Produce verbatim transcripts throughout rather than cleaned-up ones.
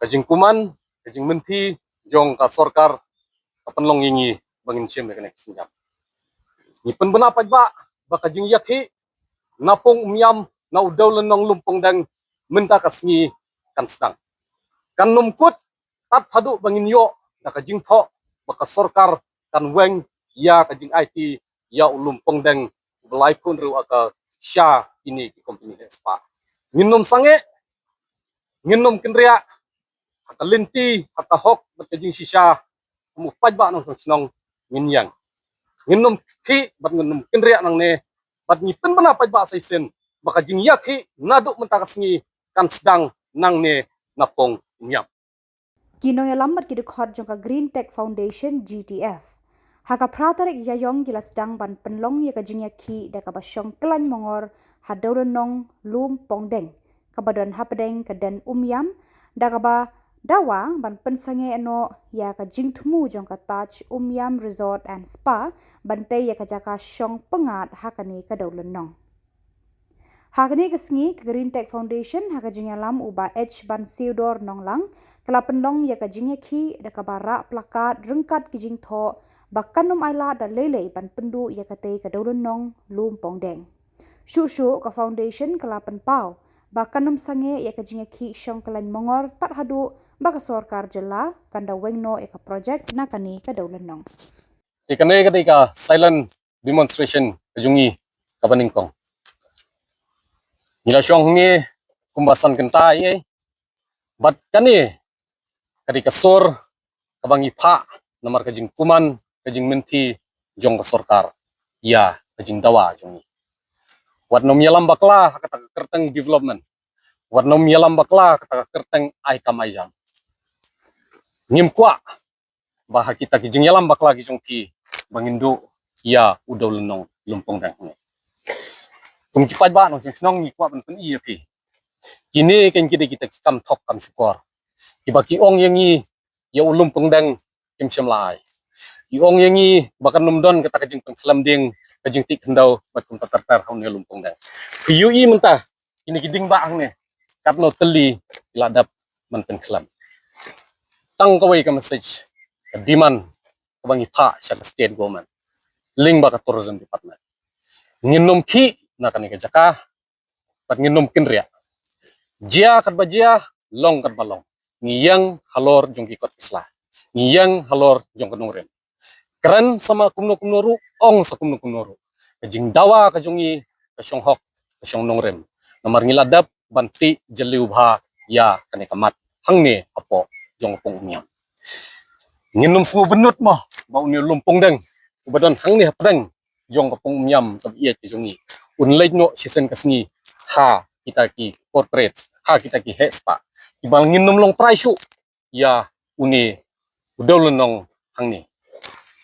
ka jingkuman, ka jingmynti jong ka sorkar ka pynlong ïa ngi ba ngin shim ïa kane ka synjam. Ngi pynbna paidbah ba ka jingïakhih na pung Umïam na u Dewlynnong Lumpongdeng mynta ka sngi kan sdang. Kan nym kut tad haduh ba ngin ïoh da ka jingthoh ba ka sorkar kan weng ïa ka jingaiti ïa u Lumpongdeng uba lai khun riew aka sha kine ki kompeni heh spah. Ngin nym sangeh, ngin nym kynriah ha ka lynti, ha ka hok bad ka jingshisha. Kum u paidbah nongshong shnong ngin ïeng, ngin nym khih bad ngin nym kynriah nangne, bad ngi pynbna paidbah sa shisien ba ka jingïakhih naduh mynta ka sngi kan sdang nangne na pung Umïam. Ki nongïalam bad ki dkhot jong ka Green Tech Foundation, G T F, ha ka phra tarik Ïaïong ki la sdang ban pynlong ïa ka jingïakhih da kaba shong kyllain mongor ha Dewlynnong Lumpongdeng kaba don hapdeng ka den Umïam, da kaba dawa ban pynsangeh noh ïa ka jingthmu jong ka Taj Umïam Resort and Spa ban tei ïa ka jaka shong pyngngad ha kane ka dewlynnong. Ha kane ka sngi ka Green Tech Foundation ha ka jingïalam u Bah H Bansiewdor Nonglang ka la pynlong ïa ka jingïakhih da kaba rah plakat ryngkat ki jingthoh ba kan nym ailad da lei lei ban pynduh ïa katei ka dewlynnong Lumpongdeng. Shuh shuh ka foundation ka la pynpaw ba kan nym sangeh ïa ka jingïakhih shong kyllain mongor tad haduh ba ka sorkar jylla kan da weng noh ïa ka project na kane ka dewlynnong. Te kane ka dei ka silent demonstration ka jong ngi kaba nyngkong. Ngi la shong hangne kumba san kynta ïa, bad kane ka dei ka sur kaba ngi phah namar ka jingkuman, ka jingmynti jong ka sorkar ïa ka jingdawa jong ngi. Wat nym ïalam bakla ha kata ka kyrteng development, wat nym ïalam bakla ha kata ka kyrteng ai kam ai jam. Ngim kwah ba ha kita ki jingïalam bakla ki jong ki ba ngin duh ïa u Dewlynnong Lumpongdeng hangne. Kum ki paidbah nongshong shnong ngi kwah ban pyni ïa phi, kine kan ki dei kita ki kam thok kam shukor kiba ki ong ïa ngi, ïa u Lumpongdeng kim shym la ai. Ki ong ïa ngi ba kan nym don kata ka jingpynkhlem dieng, ka jingtih khyndew bad kumta ter ter ha une u Lumpongdeng. Phi ïohi mynta kine ki dieng ba hangne katno tylli ki la dep ban pynkhlem. Tang kawei ka message, ka demand kaba ngi phah sha ka state government lyngba ka tourism department. Ngin nym khih na kane ka jaka bad ngin nym kynriah. Jia katba jia, long katba long, ngi ïeng halor jong ki kot ki sla, ngi ïeng halor jong ka nongrim. Kren sa ma kumno kumno ruh, ong sa kumno kumno ruh, ka jingdawa ka jong ngi ka shong hok, ka shong nongrim. Namar ngi la dep ban tih jylliew bha ïa kane ka mat hangne hapoh jong ka pung Umïam. Ngin nym sngewbynnud mo ba une u Lumpongdeng uba don hangne hapdeng jong ka pung Umïam kaba ïeit ka jong ngi un leit noh shisien ka sngi ha kita ki corporate, ha kita ki heh spah kiba ngin nym long trai shuh ïa une u Dewlynnong hangne.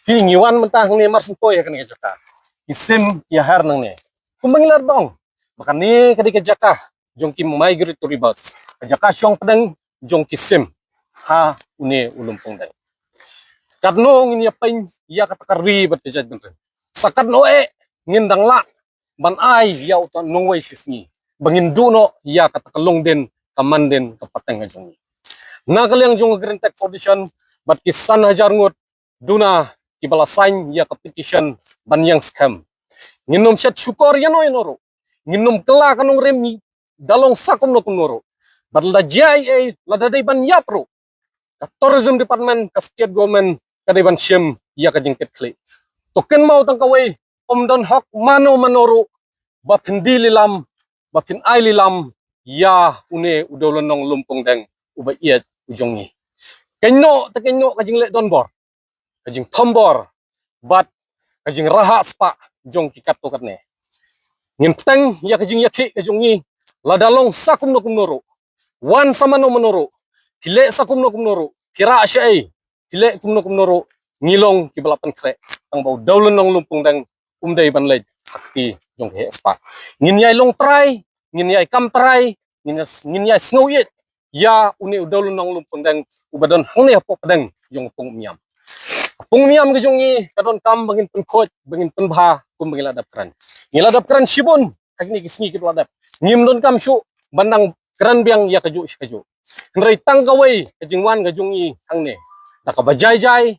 Phi, ngi wan mynta hangne mar sngewthuh ïa kane ka jaka. Ki sim ïa her nangne. Kumba ngi la ong ba kane ka dei ka jaka jong ki migratory birds, ka jaka shong pdeng jong ki sim ha une u Lumpongdeng. Katno ngin ïa pyn ïa kata ka ri bad ka jaitbynriew? Sa katno eh ngin dang lah ban ai ïa uta nongwei shisngi ba ngin duh noh ïa kata ka longdien, ka mandien, ka pateng ka jong ngi? Na ka liang jong ka Green Tech Foundation bad ki san hajar ngut duna kiba la sign ïa ka petition ban ïeng skhem, ngin nym shet shukor ïano ïano ruh, ngin nym kylla ka nongrim da long sa kumno kumno ruh. Bad lada jia ei ei, lada dei ban ïap ruh, ka tourism department, ka state government ka dei ban shim ïa ka jingkitkhlieh. To kynmaw tang kawei, ym don hok mano mano ruh ba phin die lilam, ba phin ai lilam ïa une u Dewlynnong Lumpongdeng uba ïeit u jong ngi. Kynnoh te kynnoh ka jingleh donbor, ka jingthombor bad ka jingrhah spah jong ki katto katne. Ngin pteng ïa ka jingïakhih ka jong ngi, lada long sa kumno kumno ruh, wan sa mano mano ruh, phi leh sa kumno kumno ruh, phi rah shaei, phi leh kumno kumno ruh, ngi long kiba la pynkhreh tang ba u Dewlynnong Lumpongdeng um dei ban leit ha kti jong ki heh spah. Ngin ïai long trai, ngin ïai kam trai, ngin ïai, ngin ïai sngew ïeit ïa une u Dewlynnong Lumpongdeng uba don hangne hapoh pdeng jong ka pung Umïam. Ka pung Umïam ka jong ngi ka donkam ba ngin pynkhuid, ba ngin pynbha kum ba ngi la dep kren. Ngi la dep kren shibun ha kine ki sngi kiba la dep. Ngim donkam shuh ban dang kren biang ïa kajuh shi kajuh. Hynrei tang kawei ka jingwan ka jong ngi hangne da kaba jai jai,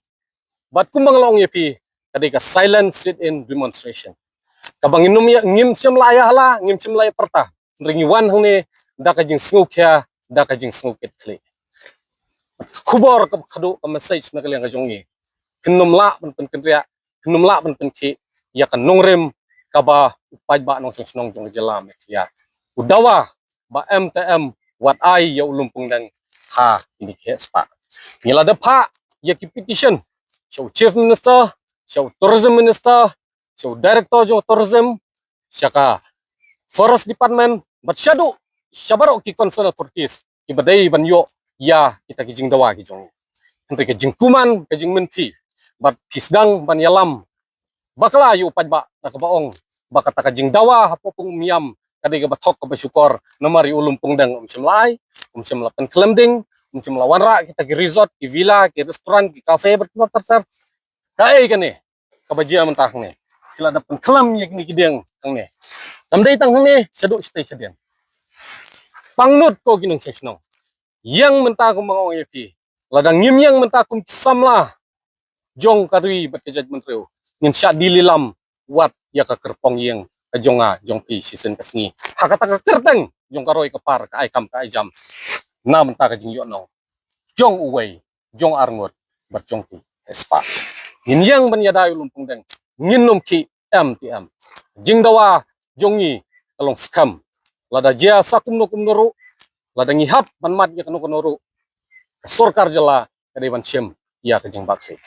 bad kumba nga la ong ïa phi, ka dei ka silent sit-in demonstration. Kaba ngin ym ïa, ngim shym la ïa hala, ngim shym la ïa pyrta. Hynrei ngi wan hangne da ka jingsngewkhia, da ka jingsngewkitkhlieh. Khubor kaba khadduh, ka message na ka liang ka jong ngi, phin ym lah ban pynkynriah, phin ym lah ban pynkhih ïa ka nongrim kaba u paidbah nongshong shnong jong ka jylla Meghalaya u dawa ba em te em wat ai ïa u Lumpung Deng ha kine ki heh spah. Ngi la dep phah ïa ki petition sha u Chief Minister, sha u Tourism Minister, sha u Director jong u Tourism, sha ka Forest Department, bad shaduh sha baroh ki concerned authorities kiba dei ban ïoh ïa kita ki jingdawa ki jong ngi. Hynrei ka jingkuman, ka jingmynthi bad phi sdang ban ïalam bakla ïa u paidbah da kaba ong ba kata ka jingdawa hapoh pung Umiam ka dei kaba thok kaba shukor, namar ïa u Lumpung Deng um shym la ai, um shym la pynkhlem ding, um shym la wanrah kita ki resort, ki villa, ki restaurant, ki cafe, bad kumta ter ter. Kaei kane kaba jia mynta hangne? Ki la dep pynkhlem ïa kine ki dieng hangne. Kam dei tang hangne, shaduh shatei shadien. Pangnud ko ki nongshong shnong. Ïeng mynta kum ba nga ong ïa phi. Lada ngim ïeng mynta kum ki samla jong ka ri bad ka jaitbynriew, ngin shah die lilam wat ïa ka kyrpong ïing ka jong nga jong phi shisien ka sngi ha kata ka kyrteng jong ka roi ka par, ka ai kam ka ai jam na mynta ka jingïohnong jong uwei, jong arngut bad jong ki heh spah. Ngin ïeng ban ïada ïa u Lumpung Deng, ngin ym khih em te em. Jingdawa jong ngi ka long skhem. Lada jia sa kumno kumno ruh, lada ngi hap ban mad ïa kano kano ruh, ka sorkar jylla ka dei ban shim ïa ka jingbakla.